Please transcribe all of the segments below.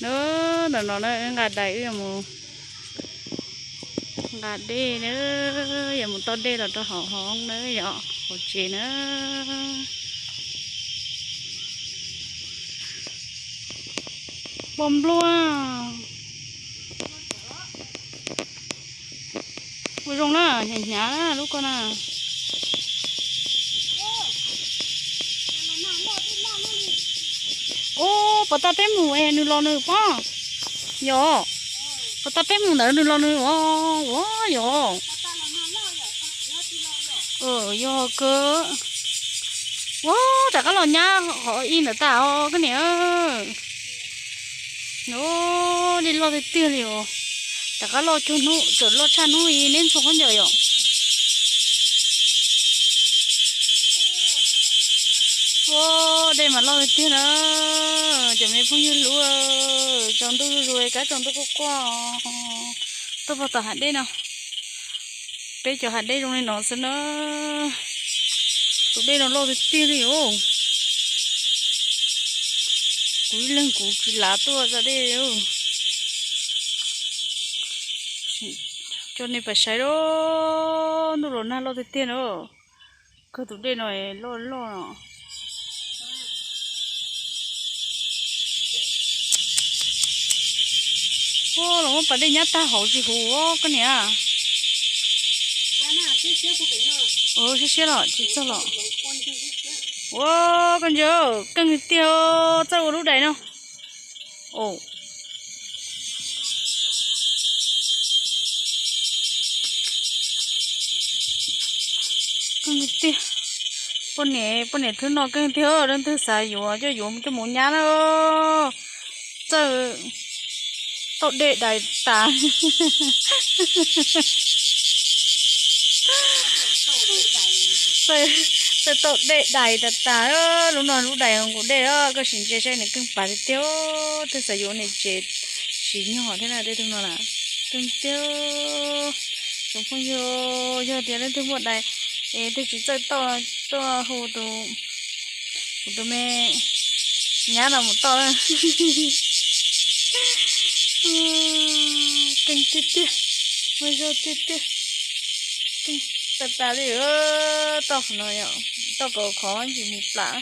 Na, ntawm no na wb nqa dais wb yuav mus nqa dej na, yuav mus toj dej los rau hauv hoob na yom, hauv tsev na. Npua npluaj. Ua zoo na, hnyav hnyav lub ko na. Ub, puas tas peb mus es nws los nws pob? Yog. Puas tas peb mus ntawd nws los nws ua, ua yog. Yog kawg. Ua, rov qab los nyab qhov ib ntawd tas os koj niam. Ua, dej loj tiag tiag li os. Rov qab loj cuag hnub, txawm loj tshaj hnub ib neb ntxhua khaub ncaws yom. Ua, dej mas loj tiag tiag na. Cov me phooj ywg hlub, tsaus ntuj zuj zus, kab tsaus ntuj quaj quaj. Tuaj pog tom hav dej no. Peb cov hav dej zoo li no xwb na. Tus dej no loj tiag tiag li os. Kuv ib leeg kuv tsis lav tuaj zaj dej li. Coj nej pais saib lauj, ntuj los nag loj tiag tiag na. Kawg tus dej no loj loj no. Ua, los muab pas dej nyab tag hauv tsis huv koj niam. Siab siab los tsis txog los. Ua, koj ntsia, keej tiag, txawj ua lub dais no. Keej tiag. Poj niam, poj niam thwb no keej tiag, leej twg xav yuav coj yuav coj mus nyab na. Txawj tau dej dais tas. Txawj tau dej dais tas tas. Lub no lub dais nqus dej, koj sim ntsia saib nws keej pas tiag tiag. Twb xav yuav niam tsev tsis nyog thiab na, tej tug no na. Keej tiag. Tsoom phooj ywg, yog tias leej twg muaj dais es twg tsis txawj tau tuaj hu tus, kuv tus me nyab no mus tau na. Keej tiag tiag, muaj zog tiag tiag. Keej tas tas li. Toj qhov no, toj kaum qhov ntsis mus plam.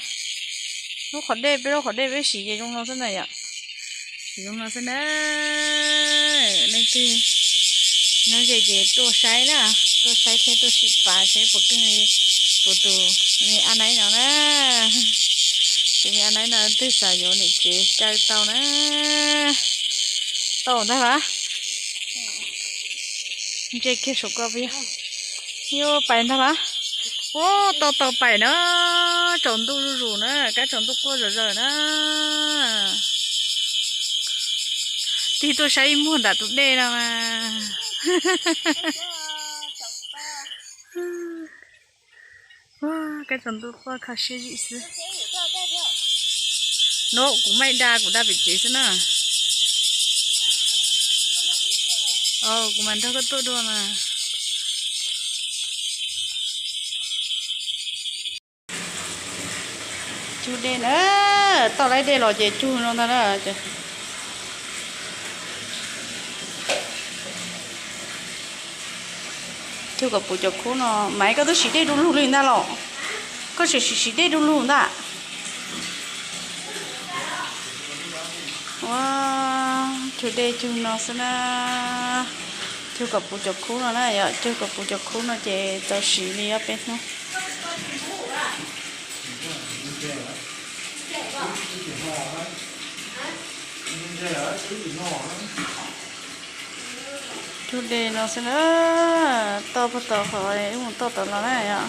Lub qhov dej, peb lub qhov dej peb siv ces zoo no xwb na yom. Siv zoo no xwb na. Leej twg nyob ze ces tuaj saib na, tuaj saib thiab tuaj sim pas saib puas keej li kuv tus me a naib no na. Tus me a naib no twb xav yuav niam tsev kaw tau na. Tau ntag las. Ntse kiag saum ko puas yog? Yuav pais ntag las. Ua, tau tau pais na, tsaus ntuj zuj zus na, kab tsaus ntuj quaj zom zaws na. Tig tuaj saib ib muag nram tus dej no mas. Kab tsaus ntuj quaj kho siab zim xwb. No kuv maim da, kuv da pem tsev xwb na. Kuv mam nrog koj tuaj dua mas. Cug dej na, toj laib dej los ces cug no ntag na. Cug kom puv cov khub no. Maiv, koj twb siv dej du lug li ntag los? Koj tseem siv siv dej du lug ntag. Ua, cug dej cug no xwb na. Cug kom puv cov khub no na, yog cug kom puv cov khub no ces txaus siv li ob peb hnub. Cug dej no xwb na, toj puag tod qhov wb mus toj tod los na yom.